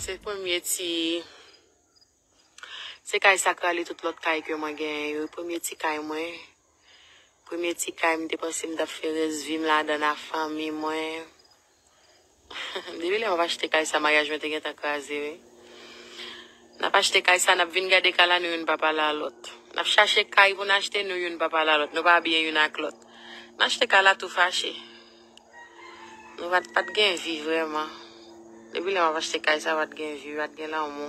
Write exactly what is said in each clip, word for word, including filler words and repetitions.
Se premye ti, se kay sa k rale tout lòt kay ke mwen genyen yo. Premye ti kay mwen, premye ti kay m te panse m t ap fè rès vi m ladan l ak fanmi mwen. Depi lè m ap achte kay sa, maryaj mwen te gentan kraze, wi. N ap achte kay sa, n ap vin gade kay la, nou youn pa pale a lòt. N ap chache kay pou n achte, nou youn pa pale a lòt. Nou pa byen youn ak lòt. N achte kay la tou fache. Nou pa t, pa t gen vi vrèman. Depi lè m ap achte kay sa, pa t gen vi, pa t gen lanmou.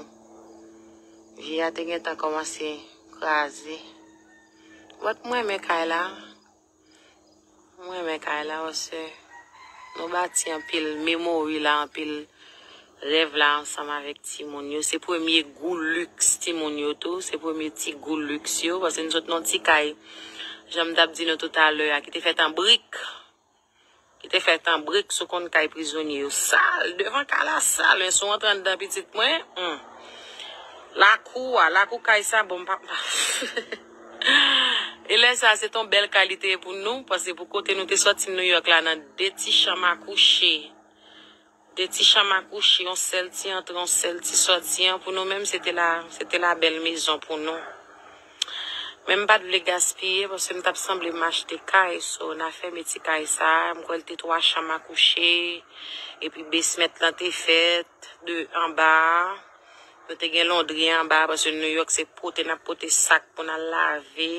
Vi a te gentan kòmanse kraze. But mwen renmen kay la. Mwen renmen kay la, paske nou bati anpil memori la, anpil rèv la ansanm avèk timoun yo. Se premye gou liks timoun yo tou. Se premye ti gou liks yo. Paske nou sot nan ti kay, jan m t ap di nou toutalè a, ki te fèt an brik. Ki te fèt an brik, sou konn kay prizonye yo. Sal, devan kay la sal, men si w antre anndan pitit mwen, hmm. Lakou a, lakou kay sa, bon, m pa, m pa. E lè sa, se t on bèl kay li te ye pou nou, paske pou kote nou te sòti New York la, nan de ti chanm a kouche. De ti chanm a kouche, yon sèl ti antre, yon sèl ti sòti an, pou nou menm, se te la, se te la bèl mezon pou nou. Men m pa t vle gaspiye, paske m t ap sanble m achte kay, so, n a fèmen ti kay sa, m kwè l te twa chanm a kouche, epi basement lan te fèt, de anba a. Nou te gen londri anba, paske New York se pote, n ap pote sak pou n al lave.